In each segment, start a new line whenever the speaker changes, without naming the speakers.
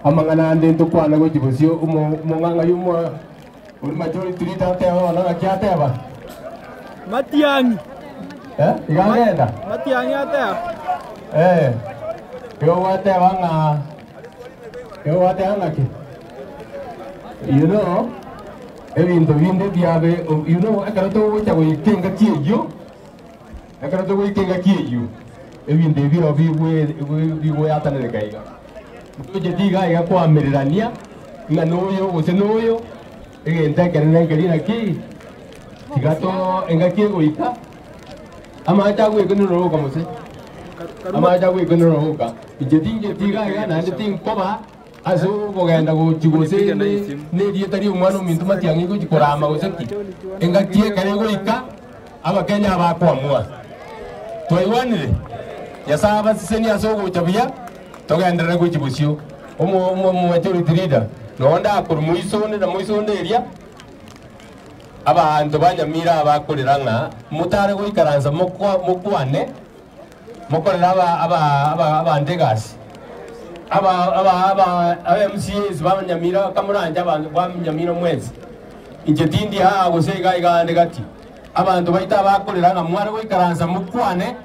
Amang'ana ande ntokwana gochia bosio omong'ang'ai omo ori majority leader ateba bono naki ateba?
Matiang'i.
Eh, iga agenda?
Matiang'i ateba.
Eh, igo gwateba ng'a igo gwateba ng'aki? You know, ebinto binde biabe, you know, ekero togocha goika engaki eyio, ekero togoika engaki eyio, ebinto ebi biro bigoyatananeka iga. Ntocheti iga iga koamererania ng'a noyo gose noyo, egento ekenene nkeria naki, tiga to engaki egoika, amache agoikanerwa roka mose, amache agoikanerwa roka. Inche tincheti iga iga naende tinkoba ase okogenda gochia gose nerieta ri'omwana ominto matiang'i gochia korama gose ki. Engaki ekero egoika, Abakenya abakoamua. Twaigwanire? Nyasae abasesenie ase ogocha buya, togenderere gochia bosio. Omo omo majority leader nonye ndakorwa moiso onde na moiso onde eria, abanto ba Nyamira abakorera ng'a motare goikaransa mokwa mokwane, mokorere aba aba aba abanto egasi. Aba aba aba aba MCAs ba Nyamira kamoranche abanto ba Nyamira mwensi, inche tindi aa gose iga iga ande gati. Abanto baito abakorera ng'a mware goikaransa mokwane,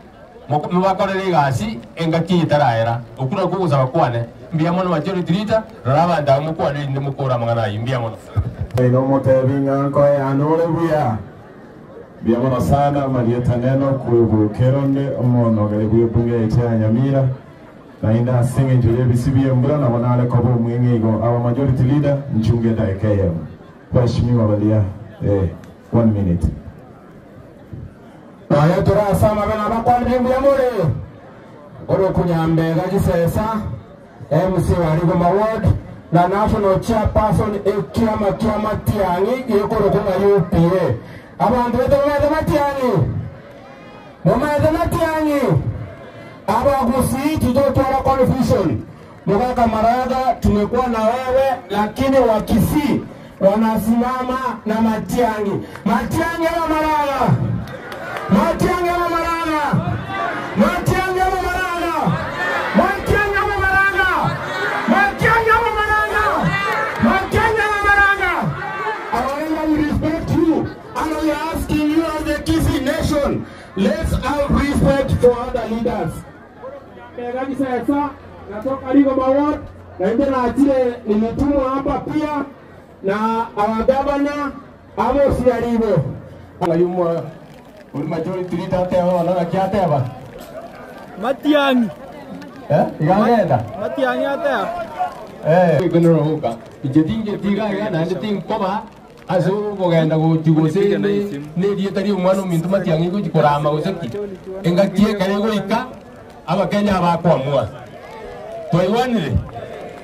mobakorere egasi engaki eye etaraera. Okwo nakwo ogosaba kwane. Mbuya mono majority leader, rora abanto aba mokwane erinde mokore amang'ana ayio. Mbuya mono.
Oino omotebi ng'a nkoe anore buya. Mbuya mono sana amarieta neno kwebokera onde omonogere bw'ebunge yaito ya Nyamira. Naende ase engencho y'ebisio bi'embura nabo nare koba omweng'e igo. Our majority leader, nchunge edageka eyemo. Waheshimiwa baria eh, one minute.
Nonya tore ase amabe nabakwanire mbuya more, Oroku Nyambega Gisesa, MC wa Rigoma Ward, na National Chairperson ekiama kia Matiang'i gekorokwa ng'a UPA. Abanto baito momaete Matiang'i? Momaete Matiang'i? Abagusii titotwara confusion. Mogaka Maraga tumekuwa na wewe lakini Wakisii wanasimama na Matiang'i. Matiang'i ama Maraga? Matiang'i ama Maraga? Matiang'i ama Maraga? Matiang'i ama Maraga? Matiang'i ama Maraga? Matiang'i ama Maraga? Our we respect you and we are asking you as the Kisii nation, let's have respect for other leaders. Sasa natoka Rigoma Ward na ndio naachire nilitumwa hapa pia na our governor Amos Nyaribo. Ngayumwa uri majority leader ateba bono naki ateba?
Matiang'i.
Eh, iga agenda?
Matiang'i ateba.
Eh, ikenoroka. Inche tincheti iga iga naende tinkoba ase okogenda gochia gose nerieta ri'omwana ominto matiang'i gochia korama gose ki. Engaki ekero egoika, Abakenya abakoamua. Twaigwanire?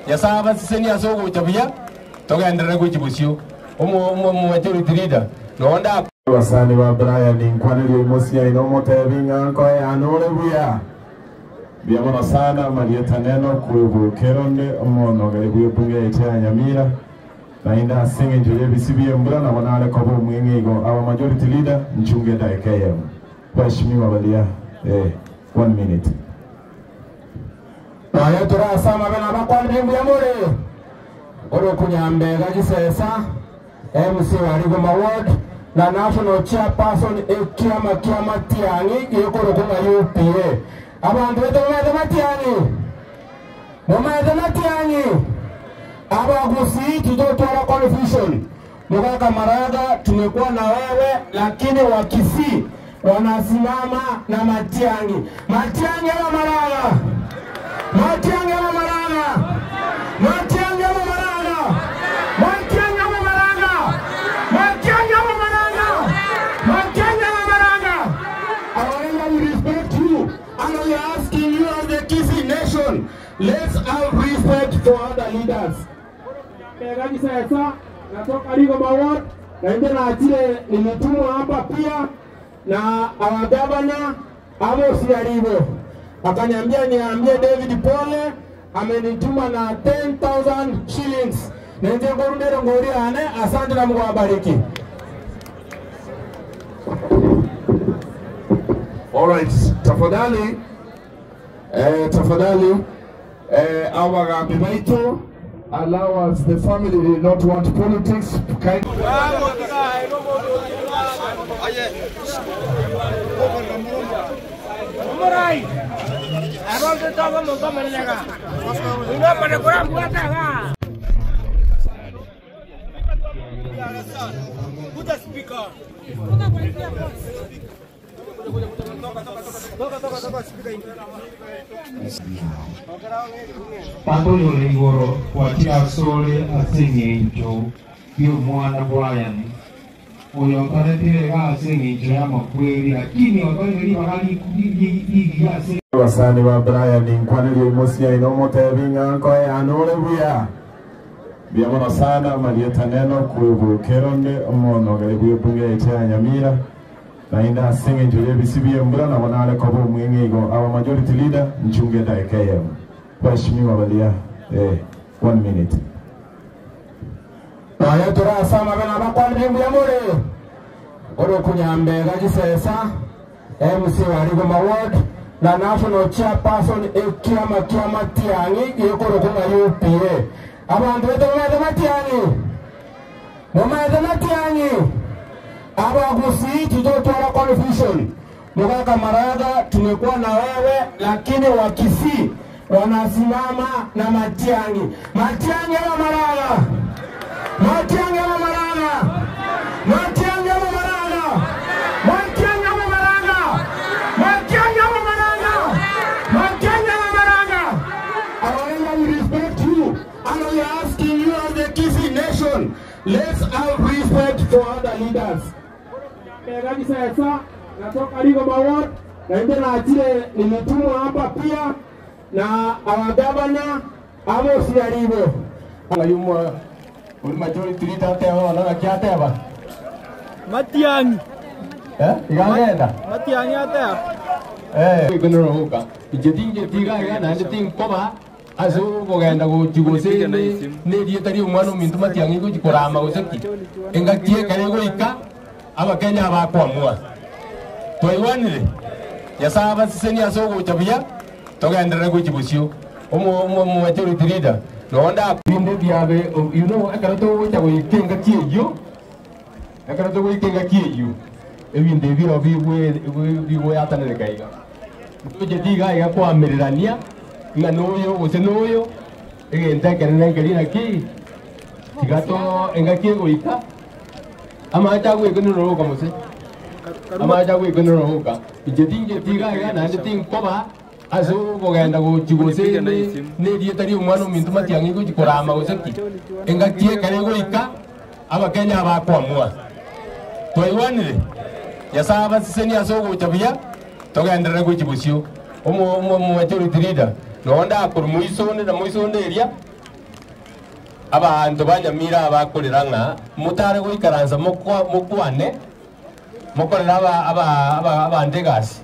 Nyasae abasesenie ase ogocha buya, togenderere gochia bosio. Omo omo majority leader nonde ak.
Abasani ba Brian nkwanerie imosi yaino omotebi ng'a nkoe anore buya. Mbuya mono sana amarieta neno kwebokera onde omonogere bw'ebunge yaito ya Nyamira. Naende ase engencho y'ebisio bi'embura nabo nare koba omweng'e igo. Our majority leader nchunge edageka eyemo. Waheshimiwa baria eh, one minute.
Nonya tore ase amabe nabakwanire mbuya more. Oroku Nyambega Gisesa, MC wa Rigoma Ward, na National Chairperson ekiama kia Matiang'i gekorokwa ng'a UPA. Abanto baito momaete Matiang'i? Momaete Matiang'i? Abagusii titotwara confusion. Mogaka Maraga tumekuwa na wewe lakini Wakisii wanasimama na Matiang'i. Matiang'i ama Maraga? Matiang'i ama Maraga? Matiang'i ama Maraga? Matiang'i ama Maraga? Matiang'i ama Maraga? Matiang'i ama Maraga? Our we respect you and we are asking you as the Kisii nation, let's have respect for other leaders. Natoka Rigoma Ward na ndio naachire nilitumwa hapa pia na our governor Amos Nyaribo akaniambia niambie David pole amenituma na 10,000 shillings nenje ngorundere ngori ane asante na Mungu awabariki.
Alright, tafadhali eh, tafadhali eh, abagambi baitu allow us the family did not want politics kind
Tata oyore igoro gwachire asore ase eng'encho y'omwana Brian, oyo otoretire iga ase eng'encho y'amakweri, lakini otoire ribaga rigiya ase
Abasani ba Brian nkwaneria imosi aino omotebi ng'a nkoeana ore buya mbuya mono sana marieta neno kwebukera onde omonogeri bwa ebunge yaito ya Nyamira naende ase eng'encho ya ebisi bia embura nabo nare koba omweng'e igo our majority leader nchunge edageka eyemo waheshimiwa balia eh, one minute.
Nonya torase amagena abakwanire mbuya more ore kunyambega gisesa MC wa Rigoma Ward na National Chairperson ekiama kia Matiang'i gĩkũrũkũng'a UPA abantu betu mumaete Matiang'i mumaete Matiang'i abagusii tujotwara confusion mugaka Maraga tumekuwa na wewe lakini Wakisii wanasimama na Matiang'i. Matiang'i ama Maraga? Matiang'i ama Maraga? Matiang'i ama Maraga? Matiang'i ama Maraga? Matiang'i ama Maraga? Matiang'i ama Maraga? Our we respect you and we are asking you as the Kisii nation, let's have respect for other leaders. Sasa natoka Rigoma Ward na ndio naachile nimetumwa hapa pia na our governor Amos Nyaribo.
Ngayumwa uri majority leader ateba ona gaki ateba
Matiang'i.
eh igagenda
Matiang'i ateba.
eh ikonoruka inche tinge tiga naende tinkoba ase okogenda gochi gose nerieta ria omwana ominto Matiang'i gochi korama gose ki engaki ekere goika abakenya bakwamua twaigwanire Nyasaye abaseseni ase ogocha buya togenderere gochi bosio omo majority leader nonda binde biabe you know ekero togocha goika engaki eywo ekero togoika engaki eywo ebinto ebiro bigweatanĩrĩka iga ntoche tiga iga kwamĩrĩrania ng'a noyo gose noyo egento ekenene nkeri naki tiga to engaki egoika amache agwekeneroroka mose amache agwekeneroroka inche tinge tiga iga naende tinkoba ase okogenda gochi gose nerieta ria omwana ominto Matiang'i gochi korama gose ki engaki ekere egoika abakenya bakwamua twaigwanire Nyasaye abaseseni ase ogocha buya togenderere gochi bosio omo majority leader nonda akoro moisonde na moisonde eria abanto ba Nyamira abakorera ng'a motare goikaransa mokwane mokorera abanto egasi.